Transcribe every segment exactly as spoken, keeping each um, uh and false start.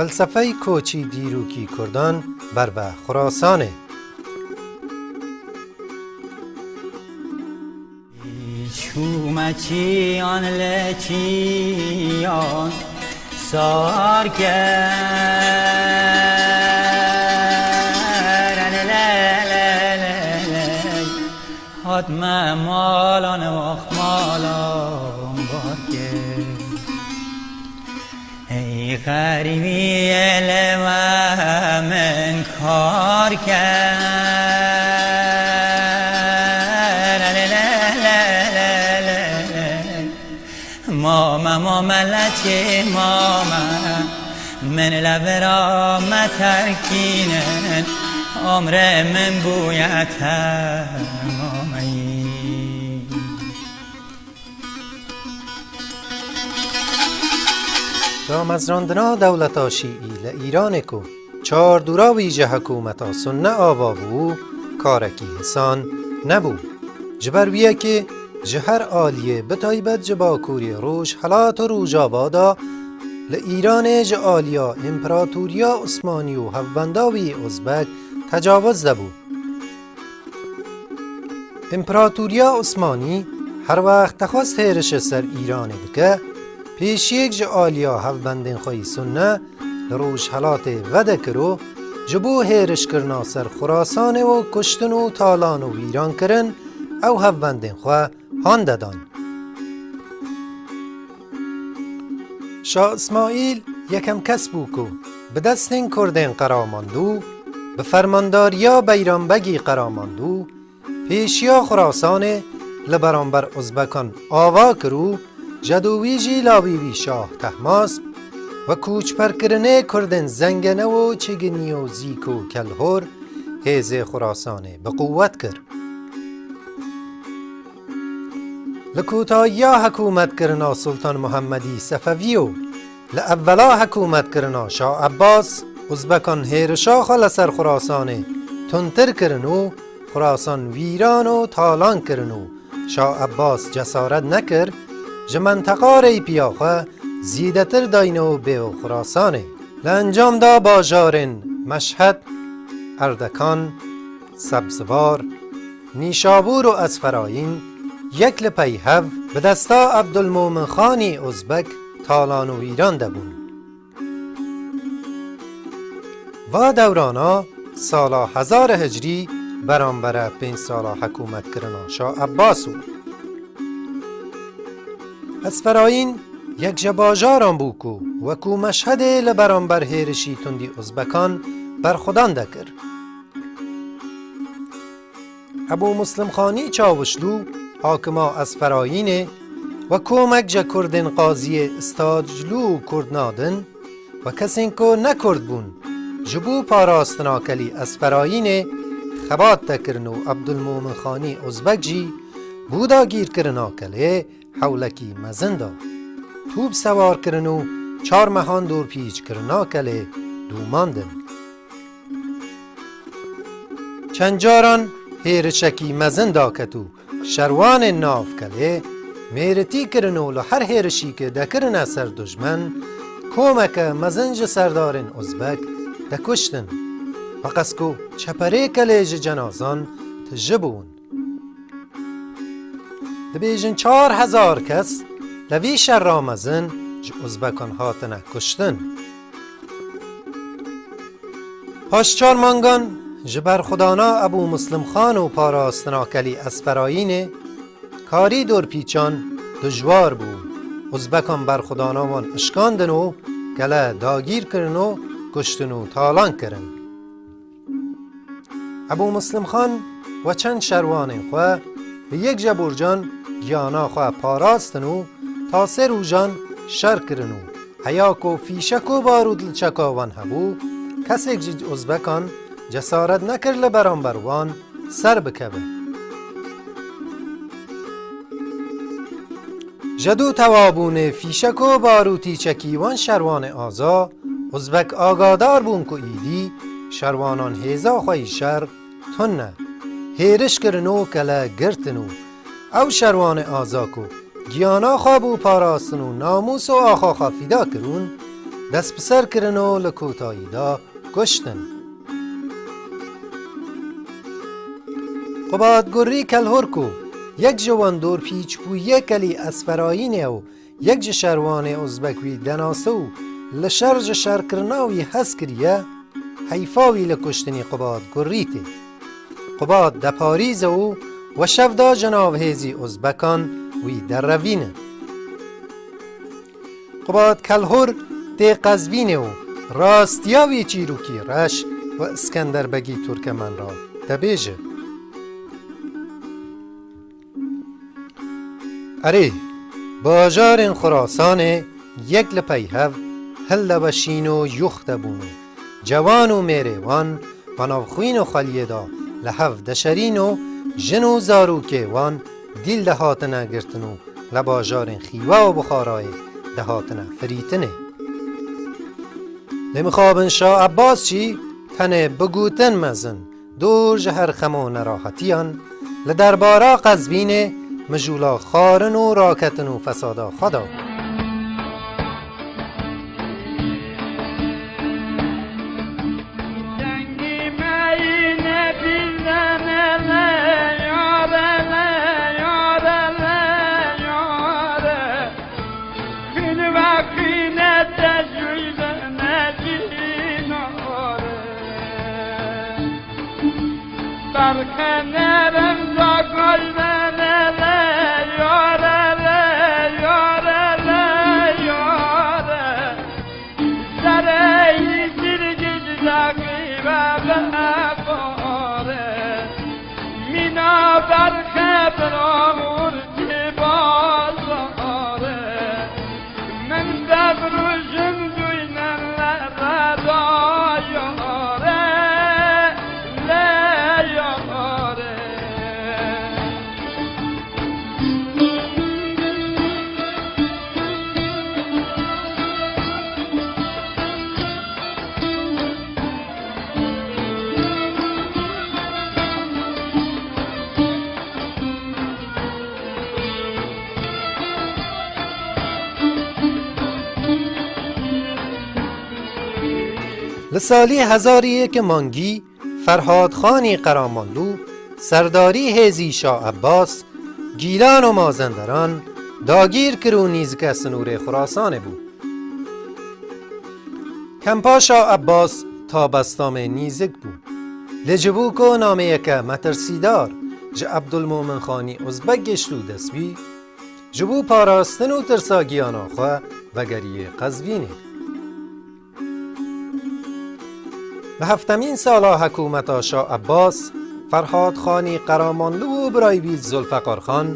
Felsefey koçî dîrokî Kurdan ber ve Xurasanê. Çûme çiyan li çiyan sar ker. Le, le, le, le, le. Hatme malan wext malan bar ker. Ey xerîbî li we min kar ker. Le, le, le, le, le, le. Mame, mame, leçê mame, min li vira me terkînin, omrê min bûye temamî. Damezrandina dewleta Şîî li Îranê ku çar dûra wî ji hikûmeta Sunne ava bû, karekî hisan nebû. Ji ber wî yekê ji her aliyê, bi taybet ji Bakurê, Rojhelat û Rojava de, li Îranê ji aliya Împeratoriya Osmanî û hevbenda wî Ozbek tecawiz de bû. Împeratoriya Osmanî her wext dixwest hêrişê ser Îranê bike, pêşiyek ji aliya hevbendên xwe yî Sunne li Rojhelatê vedikir û ji bo hêrişkirina ser Xurasanê û kuştin û talan û wîrankirin ew hevbendên xwe han dedan. Şah Îsmaîl yekem kes bû ku bi destên Kurdên Qeramandû, bi fermandariya Beyranbegî Qeramandû, pêşiya Xurasanê li beramber Ozbekan ava kir û jedo wî jî lawî wî Şah Tehmasp, wek koçberkirinê Kurdên Zengene û Çiginiyo Zîko Kelhor, hêzê Xurasanê bi quwet kir. Li kotayiya hikûmetkirina Sultan Muhemmedî Sefevî û li evvela hikûmetkirina Şah Ebbas, Uzbekan hêrişa xwe li ser Xurasanê tundtir kirin û Xurasan wîran û talan kirin û Şah Ebbas cesaret nekir, ji menteqa rêypiya xwe zîdetir dayne û bê û Xurasanê. Li encam de bajarên Meşhed, Erdekan, Sebzivar, Nîşabûr û Esferayîn yek li pey hev bi desta Ebdulmomin Xanî Ozbek talan û wîran de bûn. Va dewrana sala hezar hicriyî beramber e pênc sala hikûmetkirina Şah Ebbas û Esferayîn yek ji bajaran bû ku wekû Meşhedê li beramber hêrişî tundî Uzbekan berxwedan dekir. Ebû Muslim Xanî Çawişlû, hakima Esferayînê, we komek ji Kurdên qaziyê Îstaclû û Kurdnadin, we kesên ku ne Kurd bûn, ji bo parastina kelî Esferayînê xebat dekirin û Ebdulmomin Xanî Ozbek jî bo dagîrkirina kelê hewlekî mezin da. Tûp sewar kirin û çar mehan dorpîçkirina kelê domandin. Çend caran hêrişekî mezin daket û şerwanên nav kelê mêritî kirin û li her hêrişî ke dekirine ser dujmen, komeke mezin ji serdarên Uzbek dekuştin. Beqes ku çeperê kelê ji cenazan tije bûn. Dibêjin çar hezar kes li vî şerra mezin ji Uzbekan hatine kuştin. Paş çar mangan ji berxwedana Ebû Muslim Xan û parastina kelî Esferayînê, karî dorpîçan dijwar bû. Uzbekan berxwedana wan işkandin û kele dagîr kirin û kuştin û talan kirin. Ebû Muslim Xan we çend şerwanên xwe bi yek ji burcan giyana xwe parastin û tasê rojan şer kirin û heya ku fîşek û barût li çeka wan hebû, kesek ji Uzbekan cesaret nekir li beramber wan ser bikeve. Ji dû tewabûnê fîşek û barûtî çekî wan şerwanê aza, Uzbek agadar bûn ku îdî şerwanan hêza xwe yî şer tune. Hêriş kirin û kele girtin û ew şerwanê aza ku giyana xwe bo parastin û namûs û axa xwe fîda kirûn, dest bi ser kirin û li kotayî de kuştin. Qubad Gurrî Kelhur ku yek ji wan dorpîçbûyê kelî Esferayînê û yek ji şerwanê Uzbek wî denase û li şer ji şerkirina wî hez kiriye, heyfa wî li kuştinî Qubad Gurrî tê. Qubad deparîze û weşev da ji nav hêzî Uzbekan wî derevîne. Qubad Kelhur tê Qezvînê û rastiya wî çîrokî reş û Iskender Begî Turkemen re dibêje. Erê, bajarên Xurasanê yek li pey hev hildeweşîn û yûxte bûn û cewan û mêrê wan, bi navxwîn û xweliyê de li hev deşerîn û jin û zarokê wan dîl dihatine girtin û li bajarên Xîwa û Buxarayê dihatine firîtinê. Lê mixabin Şah Ebbas jî tenê bi gotin mezin, dûr ji her xem û nerahetiyan, li derbara Qezvînê mijûla xwarin û raketin û fesada xwe da. Li salî hezar û yek mangî Ferhad Xanî Qeramanlû, serdarî hêzî Şah Ebbas, Gîlan û Mazenderan dagîr kir û nîzike sinûrê Xurasanê bû. Kempa Şah Ebbas ta Bestamê nîzik bû. Lê ji bo ku nameyeke metirsîdar ji Ebdulmomin Xanî Uzbek gişt û dest wî, ji bo parastin û tirsa giyana xwe vegeriyê Qezvînê. Li heftemîn sala hikûmeta Şah Ebbas, Ferhad Xanî Qeramanlû û birayî wî Zulfeqar Xan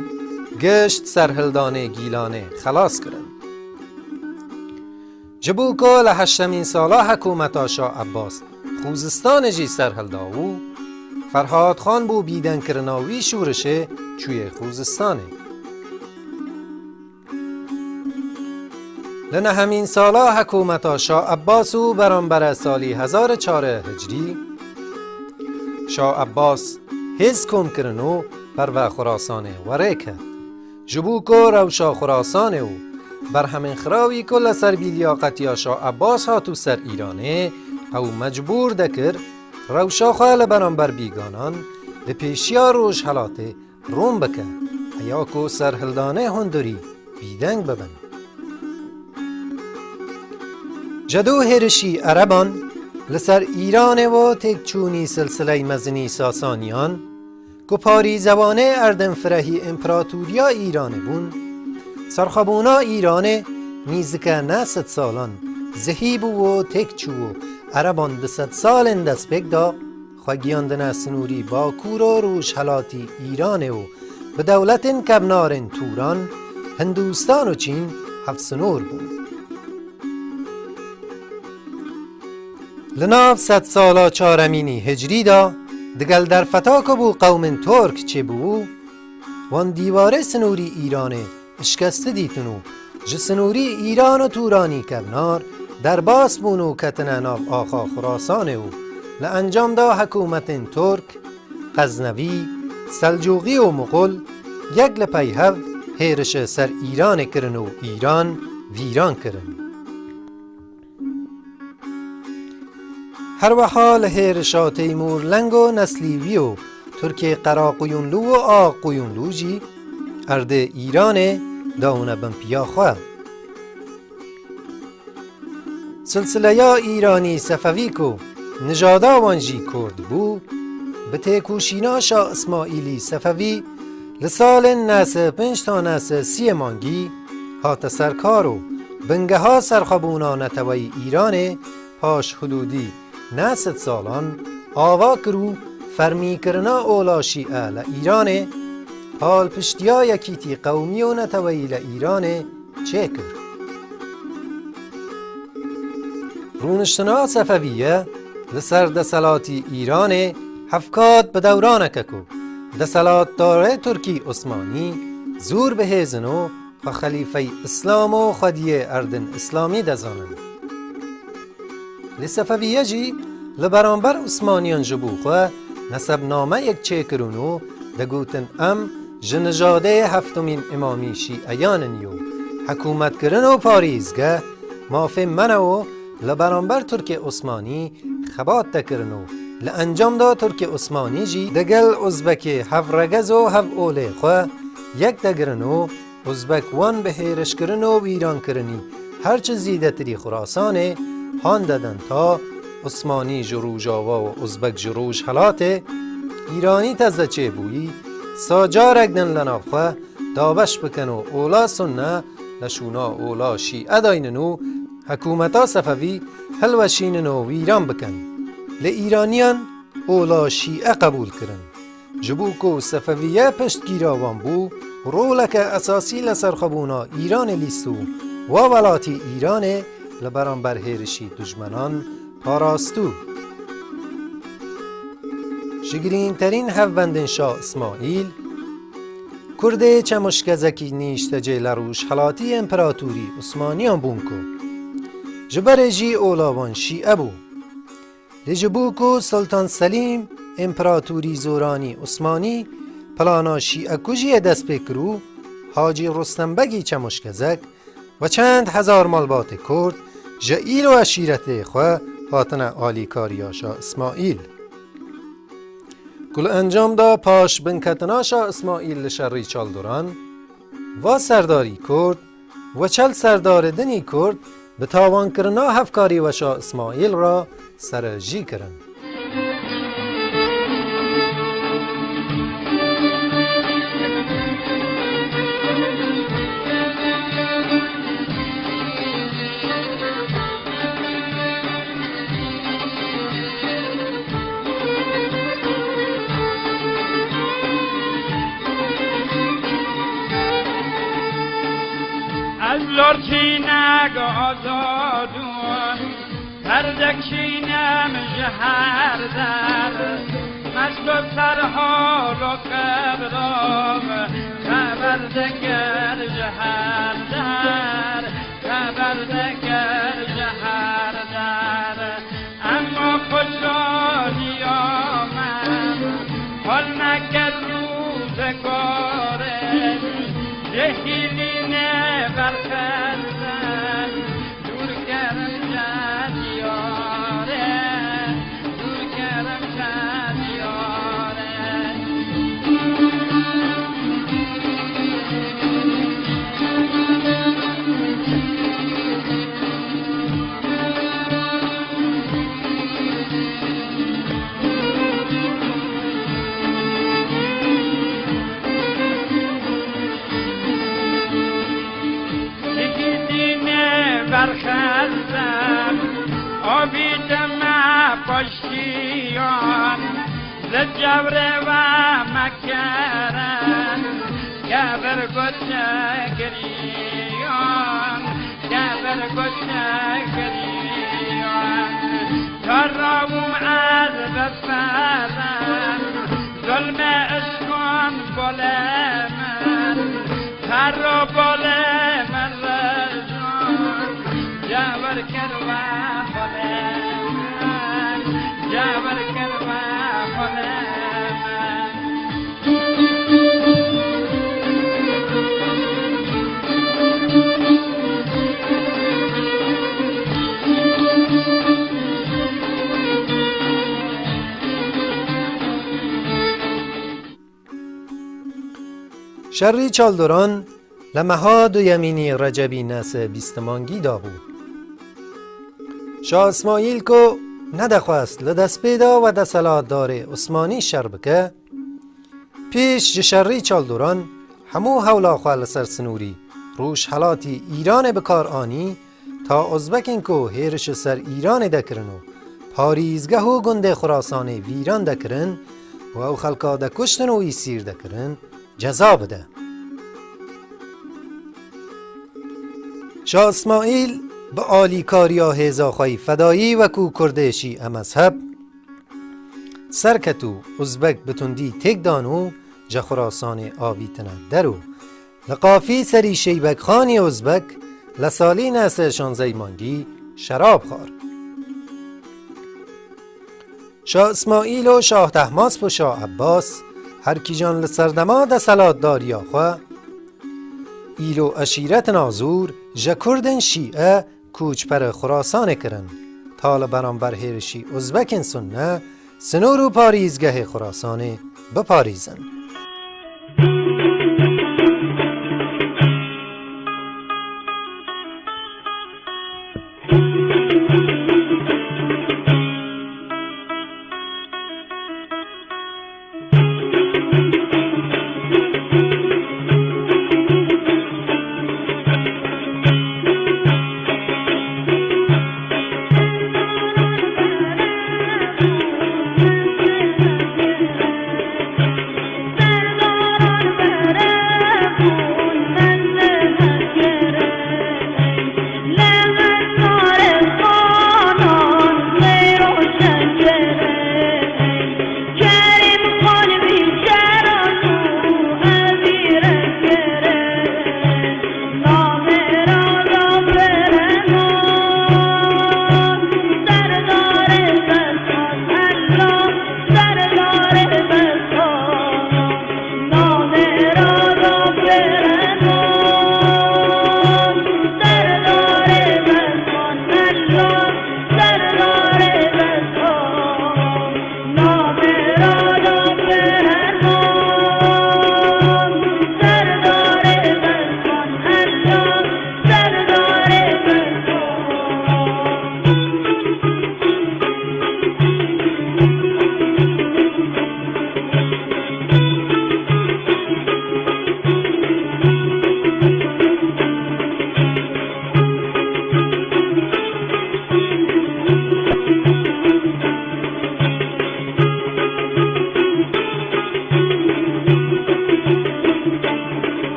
gişt serhildanê Gîlanê xelas kirin. Ji bo ku li heştemîn sala hikûmeta Şah Ebbas Xuzistanê jî serhilda û Ferhad Xan bo bîdengkirina wî şûrişê çûye Xuzistanê. Li nehemîn sala hikûmeta Şah Ebbas û beramberê salî hezar û çar Hicriyî, Şah Ebbas hêz kom kirin û berve Xurasanê werê ket. Ji bo ku rewşa Xurasanê û berhemên xirawî ku li ser bîlyaqetiya Şah Ebbas hatû ser Îranê ew mecbûr dekir, rewşa xwe li beramber bîganan li pêşiya Rojhelatê rûn bike, heya ku serhildanê hundirî bîdeng bibin. Cedo hêrişî Ereban li ser Îranê û têkçûnî silsiley mezinî Sasaniyan, ku parîzewanê erdên firehî împeratoriya Îranê bûn, serxwebûna Îranê nîzike neh sed salan zihî bû û têk çû û Ereban di sedsalên destpêk de xwe giyandine sinûrî Bakur û Rojhelatî Îranê û bi dewletên kevnar ên Tûran, Hindûstan û Çîn hevsinûr bûn. Li nav sedsala çaremînî Hicriyî de, digel derfeta ku bo qewmên Tork çêbûbû, wan dîwarê sinûrî Îranê şikesti dîtin û ji sinûrî Îran û Tûranî kevnar derbas bûn û ketine nav axa Xurasanê û li encam de hikûmetên Tork, Qeznevî, Selcûxî û Muxul yek li pey hev hêrişê ser Îranê kirin û Îran vîran kirin. Her wiha li hêrişa Teymûr Lengo Neslî Wîyo Tirkê Qeraquyunlû û Aquyunlû jî erdê Îranê dawine bin piya xwe. Silsileya Îranî Sefewî ku nijada wan jî Kurd bû, bi têkoşîna Şah Îsmaîlî Sefewî li salên neh sed û pênc ta neh sed û sî mangî hate ser kar û bingeha serxwebûna neteweyî Îranê paş hidûdî neh sed salan ava kir û fermîkirina ola Şîe li Îranê, palpiştiya yekîtî qewmî û neteweyî li Îranê çêkir. Rûniştina Sefeviye li ser deselatî Îranê hevkat bi dewraneke ku deselatdarê Tirkî Osmanî zûr bihêzin û xwe xelîfeyî Îslam û xwediyê erdin Îslamî dezanin. Lê Sefeviye jî li beramber Osmaniyan ji bo xwe nesebnameyek çêkirin û digotin, em ji nijadê heftemîn îmamî şîeyan in û hikûmetkirin û parêzgeh mafê me ne û li beramber Tirkê Osmanî xebat dikirin û li encam de Tirkê Osmanî jî digel Uzbekê hevregez û hevolê xwe yek digirin û Uzbek wan bi hêrişkirin û wîrankirinî her çi zêdetirî Xurasanê han dedin ta Osmanî ji Rojava û Uzbek ji Rojhelatê Îranî teze çêbûyî sa carek din li nav xwe dabeş bikin û ola Sunne li şûna ola Şîe daynin û hikûmeta Sefevî hilweşînin û wîran bikin. Lê Îraniyan ola Şîe qebûl kirin. Ji bo ku Sefeviye piştgîra wan bû, roleke esasî li serxwebûna Îranê lîst û wa welatî Îranê li beramber hêrişî dijmenan parastû. Ji girîngterîn hevbendên Şah Îsmaîl, Kurdê çemuşgezekî nîştecê li rojhelatî împeratorî Osmaniyan bûn ku ji berê jî ola wan Şîe bû. Lê ji bo ku Sultan Selîm, împeratorî zoranî Osmanî, plana Şîekujiyê dest pê kir û Hacî Rustembegî Çemuşgezek ve çend hezar malbatê Kurd ji îl û eşîretê xwe hatine alîkariya Şah Îsmaîl. Ku li encam de paş binketina Şah Îsmaîl li şerî Çaldoran, va serdarî Kurd ve çel serdarê dinî Kurd bi tawankirina hevkarî we Şah Îsmaîl re serejî kirin. Ez lorçînek azad û perdek şînem ji her der. Mest û serhal û qebram xeber diker ji her der. Xeber diker ji her der. Ema xweşaniya me hol neket rûzgare, cehîlî ne berxezen, dûr kerim ji diyare, dûr kerim ji diyare. Şehîdînê berxezen, avî dime paştiyan, li cewrê we mekerin, kevir goçe giriyan, kevir goçe giriyan. Kara bûm ez biferim, zulmê işkan bolê min. Kara bolê min rejan, cewir kir we xolê min, cewir kir we xolê min. Şerî Çaldoran li meha duyemînî Recebî nese bîstimangî dabû. Şah Îsmaîl ku nedexwest li destpêda we deselatdarê Osmanî şer bike, pêş ji Şerî Çaldoran hemû hewla xwe li ser sinûrî rojhelatî Îranê bi kar anî, ta Ozbekên ku hêriş li ser Îranê dekirin û parîzgeh û gundê Xurasanê vîran dekirin û ew xelka dekuştin û îsîr dekirin, ceza bide. Şah Îsmaîl bi alîkariya hêza xwe yî fedayî wekû Kurdê Şîe mezheb, serket û Uzbek bi tundî têk dan û ji Xurasanê avîtine der û li qafî serî Şeybek Xanî Uzbek li salî nese şanzey mangî şerab xwar. Şah Îsmaîl û Şah Tehmasp û Şah Ebbas her kîjan li serdema deselatdariya xwe îlo eşîretin Azûr ji Kurdên Şîe koçberê Xurasanê kirin, ta li beramber hêrişî Uzbekên Sunne sinûr û parîzgehê Xurasanê biparîzin.